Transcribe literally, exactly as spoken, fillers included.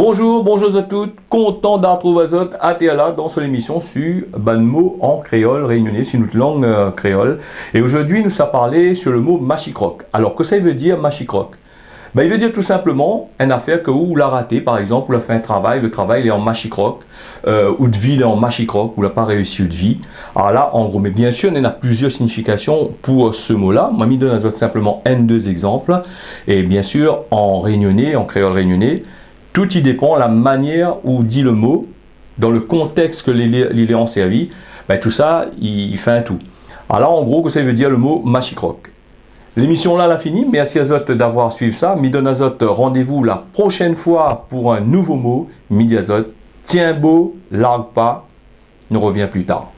Bonjour, bonjour zot tout. Kontan d'artrouv azot atèr la dan son émisyon su bann mo an kréol rényoné, su nout lang, euh, kréol. É zordi nou sa parl su le mo machikrok. Alor, kosa i vé dir machikrok ? Bin, i vé dir tou sinploman in afèr ke ou la raté, par égzanp, ou la fé in travay, le travay lé an machikrok, euh, out vi lé an machikrok, ou la pa réisi out vi. Alor la, an gro, mé biensir, néna plizièr signifikasyon pou se mo-la. Moin, mi donn azot sinploman inn, dé égzanp. É biensir, an rényoné, an kréol rényoné, tout i dépan la manièr ou di le mo, dan le kontèks ke li, li, li lé ansèrvi, bin, tousa, i, i fé in tou. Alor la, an gro, kosa i vé dir le mo machikrok ? Lémisyon-la la fini. Mèrsi azot d'avoir suiv sa. Mi donn azot randévou la proshèn foi pou in nouvo mo. Mi di azot, tienbo, larg pa. Nou rovien pli tar.